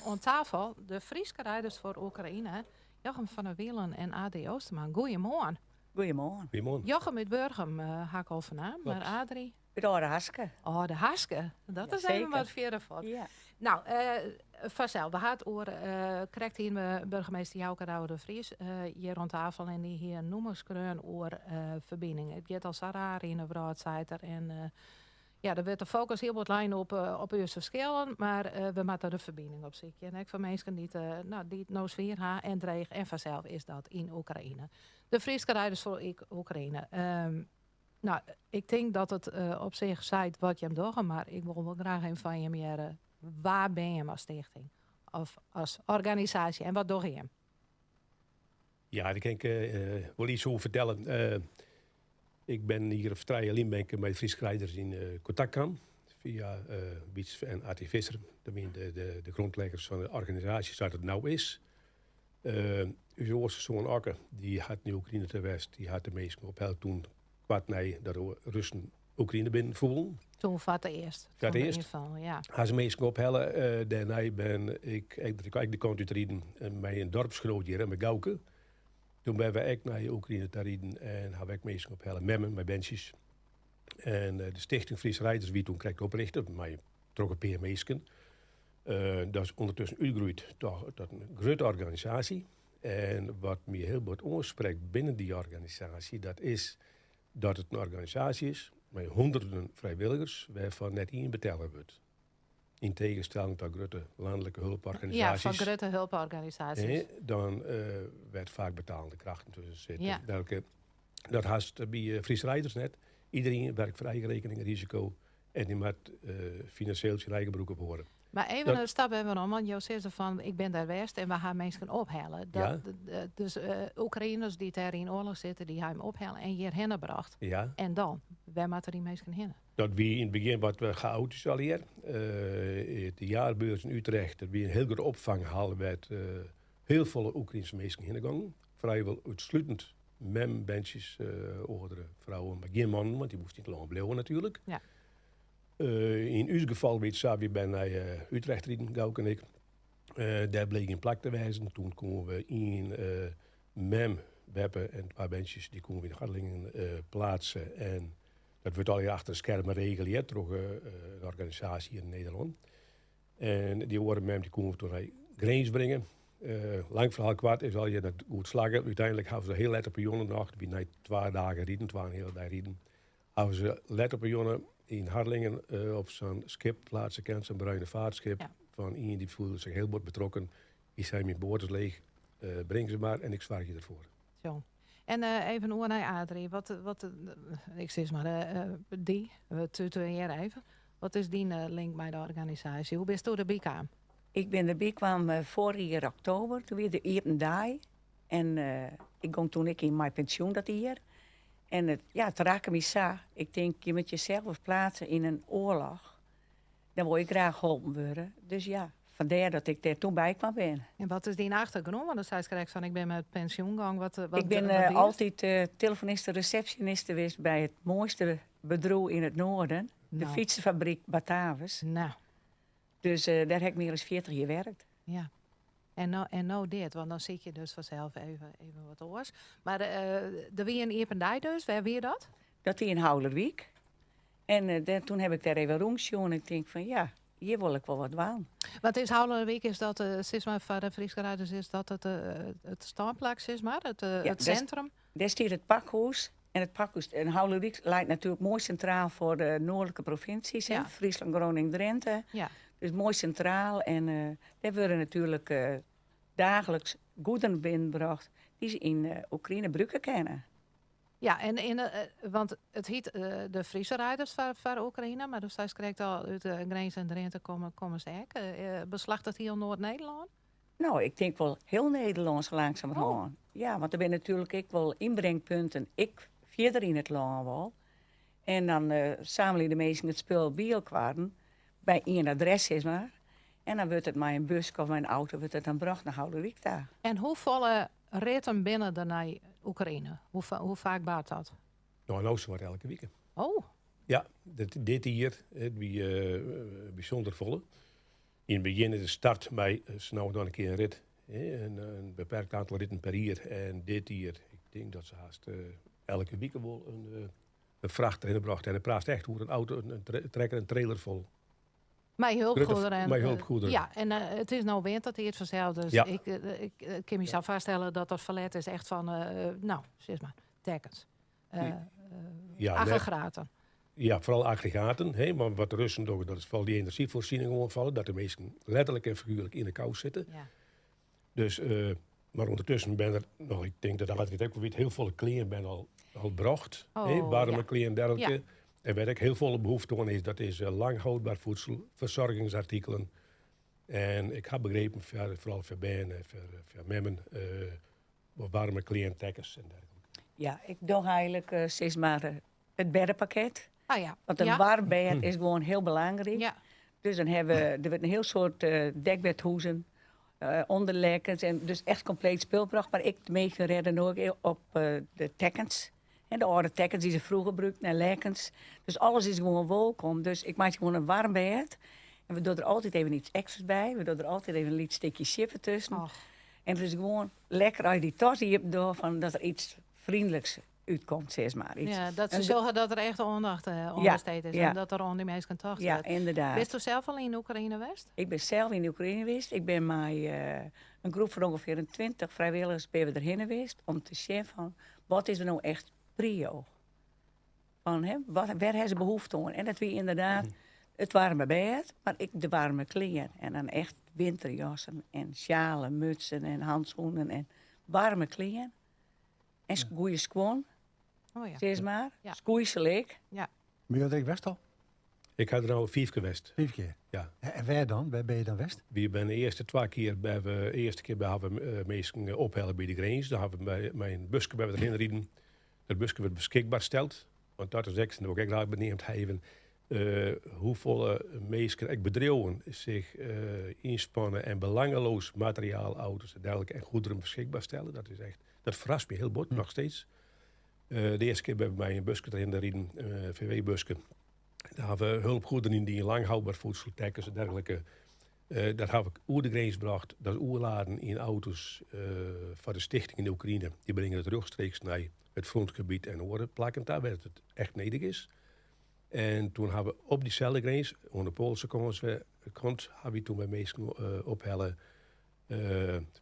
Oan tafel de Fryske Riders foar Oekraïne, Jochem van der Wielen en Adrie Oosterman. Goeiemoarn. Goeiemoarn. Goeiemoarn. Jochem út Burgum ha ik al fernaam, mar Adrie? Út Aldehaske. Aldehaske, dat is even wat fierder fuort. Ja. Nou, fansels, we ha it oer, krekt hiene we burgemeester Jouke Douwe de Vries hjir oan tafel en dy hie in nûmer skreaun oer ferbining. It giet al sa raar yn de wrâld, seit er. En ja, der wurdt de fokus hiel bot lein op ús ferskillen, mar we moatte de ferbining opsykje. En ek foar minsken dy't, no, dy't no swier ha en dreech. En fansels is dat yn Oekraïne. De Fryske Riders foar Oekraïne. No, ik tink dat it op sich seit wat jim dogge, mar ik wol wol graach even fan jim hearre, wa binne jim as stichting of as organisaasje en wat dogge jim? Ja, dêr kin ik wol iets oer fertelle. Ik bin in jier of trije lyn bin ik mei de Fryske Riders yn kontakt kaam fia Wiets en Artie Visser. Dat wiene de grondleggers fan de organisaasje sa't it no is. Us oarste soan Okke, dy hat yn Oekraïne te west, dy hat de minsken ophelle toen koart nei dat de Russen Oekraïne binnen foelen. Toen foar it earst. Foar it earst. Ynfal, ja. Ha se minsken ophelle. Dêrnei bin ik ek de kant út riden mei in dorpsgenoot hjir, mei Gauke. Toen binne we ek nei Oekraïne ta riden en ha we ek minsken ophelle, memmen mei berntsjes. En de Stichting Friese Rijders wie toen krekt oprichte, mei troch in pear minsken. Dat is ûndertusken útgroeid tot in grutte organisaasje. En wat my hiel bot oansprekt binnen dy organisaasje, dat is dat it in organisaasje is mei hûnderten frijwilligers wêrfan net ien betelle wurdt. Yn tegenstelling ta grutte lanlike hulporganisaasjes. Ja, fan grutte hulporganisaasjes. Dan wêr't faak betalende krachten tusken sitte. Ja. Welke, dat hast by Friese Rijders net. Iedereen werkt foar eigen rekening en risiko en dy moat finansjeel syn eigen broek ophâlde. Mar even in stap even om, want jo sizze fan ik bin dêr west en we ha minsken ophelle. Ja. Dus Oekraïners dy't dêr yn oarloch sitte, dy ha jim ophelle en hjirhinne brocht. Ja. En dan? Wêr moatte dy minsken hinne? Dat wie yn it begjin wat chaotysk allegear. De jaarbeurs yn Utrecht, dat wie in hiel grutte opfanghal wêr't hiel folle Oekraïnse minsken hinne gongen. Frijwol útslutend mem, berntsjes, âldere frouwen, mar gjin mannen, want dy moasten yn it lân bliuwe natuerlik. Ja. Yn ús gefal wie it sa, wy binne nei Utrecht riden, Gauke en ik. Dêr bleek gjin plak te wêzen. Toen koene we ien mem, beppe en twa berntsjes, dy koene we yn Harlingen pleatse. En dat wurdt allegear achter de skermen regele troch in organisaasje hjir yn Nederlân. En dy oare mem dy koene we toen nei Grins bringe. Lang ferhaal koart is allegear net goed slagge. Uteinlik hawwe se hiel let op 'e jûn noch, wie nei twa dagen riden, twa en in heale dei riden, hawwe se let op 'e jûn yn Harlingen op sa'n skip pleatse kind, sa'n bruine vaartskip, fan ien dy fielde sich hiel bot betrokken. Dy sei, myn boat is leech, bring se mar en ik soargje derfoar. Tsjong. En even oer nei Adrie. Wat, wat, ik sis mar dy, we tutoearje even. Wat is dyn link mei de organisaasje? Hoe bisto derby kaam? Ik bin derby kaam foarich jier oktober. Toen wie de iepen dei. En ik gong toen ek yn mei pensjoen dat jier. En it, ja, it rakke my sa. Ik tink, je moatte jesels pleatse yn in oarloch. Dan wol je graach holpen wurde. Dus ja, fandêr dat ik dêr toen by kwam bin. En wat is dyn achtergrûn? Want dan seist krekt fan ik bin mei pensjoen gong. Wat, wat, Ik bin wat diest? altyd telefoniste, resepsjoniste west by it moaiste bedriuw yn it noarden. De Nou. fytsefabryk Batavus. Nou. Dus dêr ha ik mear as 40 jier werkt. Ja. En no, en no dit, want dan sit je dus fansels even, even wat oars. Mar der wie in iepen dei dus, wêr wie dat? Dat wie yn Haulerwyk. En dêr, toen heb ik dêr even rûnsjoen en ik tink fan ja, hjir wol ik wol wat dwaan. Want is Haulerwyk, is dat, sis mar, foar de Fryske Riders, is dat it, it stânplak, sis mar, it, Ja, it sintrum? Dêr stiet it pakhûs. En it pakhûs en Haulerwyk leit natuerlik moai sintraal foar de noardlike provinsjes, hè, Fryslân, Groningen, Drinte. Dus moai sintraal en dêr wurde natuerlik daagliks goederen binnenbrocht dy't se yn Oekraïne brûke kinne. Ja, en, en want it hyt de Friese Riders foar Oekraïne, mar do seist krekt al, út Grins en Drinte komme se ek. Beslacht it hiel Noard-Nederlân? No, ik tink wol hiel Nederlân sa langsumerhân. Ja, want der binne natuerlik ek wol ynbringpunten, ek fierder yn it lân wol. En dan sammelje de minsken it spul by elkoar, by ien adres sis mar. En dan wurdt it mei in buske of mei in auto wurdt it dan brocht nei Haulerwyk ta. En hoefolle ritten binne der nei Oekraïne? Hoe faak bart dat? No, no sawat elke wike. Oh. Ja, dit jier, it wie bysûnder folle. Yn it begjin is de start mei sa no en dan in kear in rit, in beperkt aantal ritten per jier. En dit jier, ik tink dat se hast elke wike wol in fracht derhinne brocht. En dan praatst echt oer in auto, in trekker, in trailer fol. Mei hulpgoederen. Mei hulpgoederen. Ja, en it is no wintertiid fansels, dus ik kin my sa foarstelle dat dat ferlet is echt fan, no, sis mar, tekkens. Aggregaten. Ja, foaral aggregaten. Hè, mar wat de Russen dogge, dat is foaral dy enerzjyfoarsiening oanfalle, dat de minsken letterlik en figuerlik yn de kou sitte. Dus, mar ûndertusken binne der noch, ik tink dat Adrie it ek wol wit, hiel folle klean binne al brocht. Hè, waarme klean en dergelike. En wêr't ek hiel folle behoefte oan is, dat is lang houdbaar voedsel, fersoargingsartikelen. En ik ha begrepen, foaral foar bern en foar memmen, wat waarme klean, tekkens en dergelike. Ja, ik doch eigenlik sis mar it bêdepakket. Ah, ja. Want in waarm bêd is gewoan hiel belangryk. Dus dan hawwe we, der wurdt in hiel soad dekbêdhoezen, ûnderlekkens en dus echt kompleet spul brocht. Mar ek de minsken rêde no ek op de tekkens. En de âlde tekkens dy't se froeger brûkten en lekkens. Dus alles is gewoan wolkom. Dus ik meitsje gewoan in waarm bêd. En we dogge der altyd even iets ekstra's by. We dogge der altyd even in lyts stikje sjippe tusken. Och. En it is gewoan lekker as je dy tas iepen dogge fan dat der iets vriendelijks útkomt, sis mar. Iets, Ja, dat se een sjogge dat der echt oandacht oan besteed is en dat der oan dy minsken tocht wurdt. Inderdaad. Bisto sels al yn Oekraïne west? Ik bin sels yn Oekraïne west. Ik bin mei in groep fan ûngefear in 20 frijwilligers binne we derhinne west om te sjen fan wat is der no echt prio? Fan, hè, wêr hawwe se behoefte oan? En dat wie ynderdaad it waarme bêd, mar ek de waarme klean. En dan echt winterjassen en sjalen, mutsen en handschoenen en waarme klean. En goede skuon, sis mar. Skoeisel ek. Ben je er ek west al? Ik ha der al 5 kear west. 5 kear? Ja. En wêr dan? Wêr binne je dan west? Wy binne de earste 2 kear by we, de earste kear by hawwe we minsken ophelle by de grins. Daar hawwe we mei in buske by we derhinne riden. Dat buske wurdt beskikber steld. Want dat is ek, dat wol ik ek graach beneamd hawwe. Hoefolle minsken, ek bedriuwen, sich ynspanne en belangeloos materiaal, auto's en dergelike en goederen beskikber stelle. Dat is echt, dat ferrast my hiel bot, noch steeds. De earste kear binne we mei in buske derhinne riden, in V W-buske. Daar hawwe we hulpgoederen yn dy lang houdbaar voedsel, tekkens en dergelike. Dat hawwe we oer de grins brocht, dat is oerladen yn auto's foar de stichting yn de Oekraïne. Dy bringe it rjochtstreeks nei it frontgebiet en oare plakken ta, wêr't it echt nedich is. En toen hawwe we op dyselde grins, oan de Poalse kant, hawwe we toen by minsken ophelle,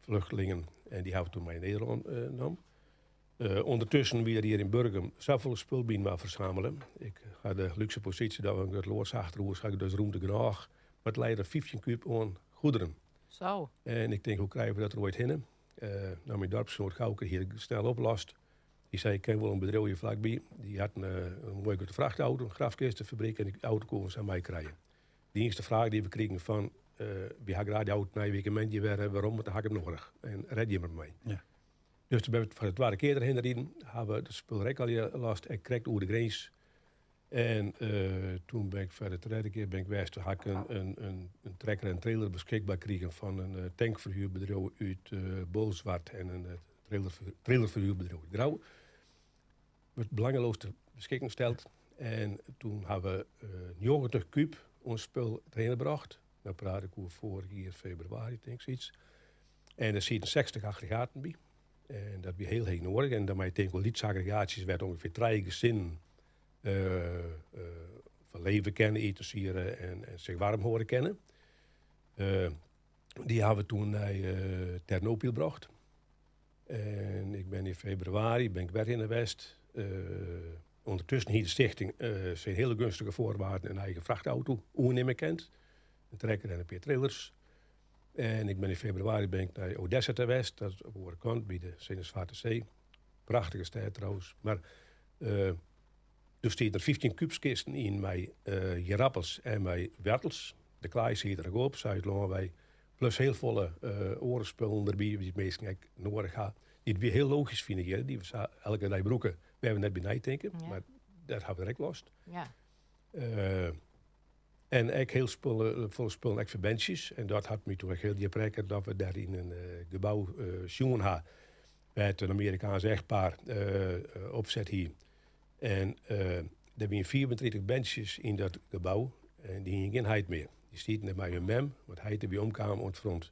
vluchtelingen, en dy hawwe we toen mei Nederlân nommen. Ûndertusken wie der hjir yn Burgum safolle spul by inoar fersamele. Ik ha de lúkse posysje dat we in grut loads achterhûs ha, dus rûmte genôch. Mar it lei der 15 kúb oan goederen. En ik tink, hoe krije we dat der oait hinne? Myn doarpsgenoat Gauke hie it snel oplost. Hy sei, ik ken wol in bedriuw hjir flakby. Dy hat in moaie grutte frachtauto, in grafkistefabriek, en dy auto koene we sa meikrije. De iennichste fraach dy't we krigen fan, wy ha graach dy auto nije wike moandei wer werom, want dan ha ik him noadich. En red jim der mei. Dus toen binne we foar de twadde kear derhinne riden, hawwe we de spul der ek allegear lost, ek krekt oer de grins. En toen bin ik foar de tredde kear bin ik west, toen ha ik in trekker en trailer beskikber krigen fan in tankferhuurbedriuw út Bolsward en in trailerferhuurbedriuw út Grou. Wurdt belangeloos ter beskikking steld. En toen hawwe we 90 kúb oan spul derhinne brocht. Dan praat ik oer foarich jier febrewaris, tink ik, sayts. En der sieten 60 aggregaten by. En dat wie hiel heech noadich. En dan moatte je tinke oer lytse aggregaatsjes wêr't ûngefear 3 gesinnen fan leve kinne, itensiede en sich waarm hâlde kinne. Dy hawwe we toen nei Ternopil brocht. En ik bin yn febrewaris bin ik wer hinne west. Ûndertusken hie de stichting syn hiele gunstige foarwaarden in eigen frachtauto oernimme kind. In trekker en in pear trailers. En ik bin yn febrewaris bin ik nei Odessa ta west, dat is op de oare kant by de Swarte See. Prachtige stêd trouwens. Mar doe stiet der 15 kúbskisten yn mei ierappels en mei wertels. De klaai siet der ek op, sei it lân wei. Plus hiel folle oare spullen derby, dy't minsken ek noadich ha. Dy't wy hiel logysk fine hjir, dy't we sa elke dei brûke, wêr we net by neitinke. Mar dat hawwe we der ek lost. En ek hiel folle spullen, ek foar berntsjes. En dat hat my toen ek hiel djip rekke dat we dêr yn in gebou sjoen ha, wêr't in Amerikaans echtpaar opset hie. En der wiene 35 berntsjes yn dat gebou en dy hiene gjin heit mear. Dy sieten der mei hun mem, want heit wie omkaam oan it front.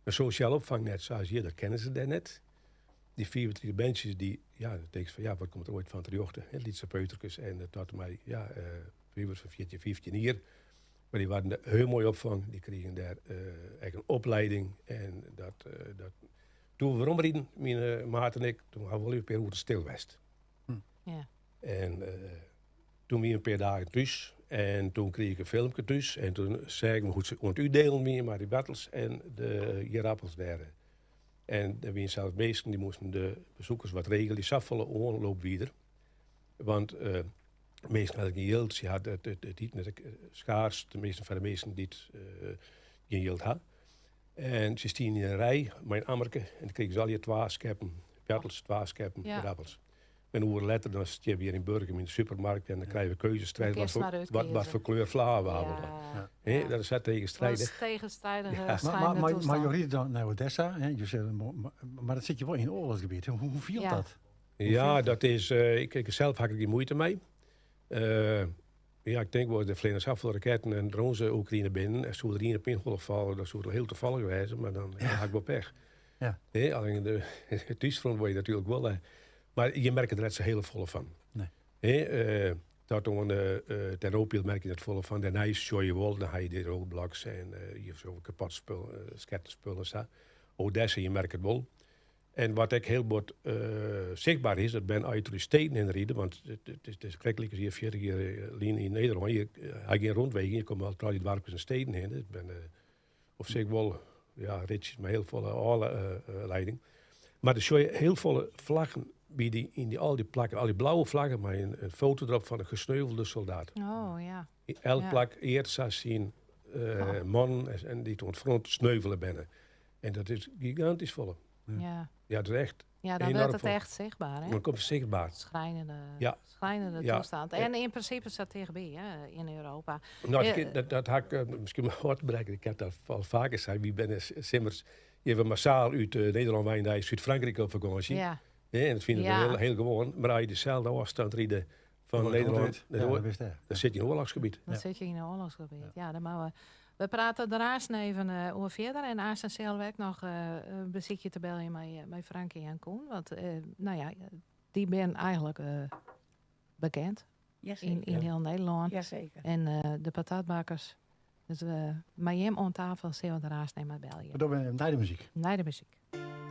In sosjaal opfangnet sa as hjir, dat kenne se dêr net. Dy 35 berntsjes, dy, ja, dan tinkst fan ja, wat komt der oait fan terjochte? Hè, lytse peuterkes en tot en mei, ja, pubers fan 14, 15 jier. Mar dy waarden dêr hiel moai opfongen. Dy krigen dêr ek in opleiding. En dat, dat, doe't we weromriden, myn maat en ik, toen ha we wol even in pear oeren stil west. Ja. En toen wie in pear dagen thús. En toen krige ik in filmke thús. En toen seach ik hoe't se oan it útdelen wiene mei dy bettels en de ierappels dêr. En der wiene sels minsken dy moasten de besoekers wat regelje. Safolle oanloop wie der. Want minsken hadden gjin jild, se hadden it iten net skaars, teminsten foar de minsken dy't gjin jild ha. En se stienen yn in rij mei in ammerke en dan krigen se allegear twa skeppen bettels, twa skeppen ierappels. In oere letter dan stean we hjir yn Burgum yn de supermarkt en dan krije we keuzestress wat foar kleur fla we hawwe wolle. Hè, dat is sa tegenstrijdig. Dat is tegenstrijdige Ja. schijnende Maar toestand. je ried dan naar Odessa, hè, je zei, maar dat zit je wel in een oorlogsgebied. Hoe fielt dat? Ja, dat is, ik zelf ha ik der gjin muoite mei. Ja, ik tink wol, der fleane safolle raketten en drones Oekraïne binnen. En soe der ien op myn holle falle, dan soe it al hiel tafallich wêze, mar dan ha ik wol pech. Nee, allinne de thúsfront wol je natuerlik wol. Mar je merke der net sa hiele folle fan. Nee. Nee, dat oan de Ternopil merk je net folle fan. Dêrnei sjogge je wol, dan ha je de roadblocks en je sjogge kapot spul, sketten spul en sa. Odessa, je merke it wol. En wat ek hiel bot sichtber is, dat ben as je troch de steden hinne ride, want it is krekt lykas hjir 40 jier lyn yn Nederlân, je ha gjin rûnwegen, je komme al troch dy doarpkes en steden hinne. It ben op sich wol, ja, ritsjes mei hiel folle ôfleiding. Mar der sjogge je hiel folle flaggen by dy, yn dy, al dy plakken, al dy blauwe flaggen mei in foto derop fan in gesneuvelde soldaat. Oh, ja. Yn elk plak eart sa syn mannen en dy't oan it front sneuvele binne. En dat is gigantysk folle. Ja. Ja, dat is echt Ja, dan enorm wurdt it folle. echt sichtber, hè? Dan komt it sichtber. Schrijnende, schrijnende toestand. En yn prinsipe sa tichtby, hè, yn Europa. Nou, dat ha ik miskien mar ôf te brekken. Ik ha dat al faker sein. Wy binne simmers even massaal út Nederlân wei nei Súd-Frankryk op fakânsje. Nee, en dat fine we hiel, hiel gewoan. Mar as je deselde ôfstân ride fan Oan de Nederlân kant nei út. de Ja, dan bist dêr. dan sit je yn oarlochsgebiet. Dan sit je yn in oarlochsgebiet. Ja, dan moatte we. We prate der aanst even oer fierder. En aanst sille we ek noch in besykje te beljen mei Frankie en Koen. Want nou ja, dy binne eigentlik bekend yn hiel Nederlân. Jazeker. En de patatbakkers. Dus mei jim oan tafel sille we der aanst even mei belje. We dogge nei de muzyk. Nei de muzyk.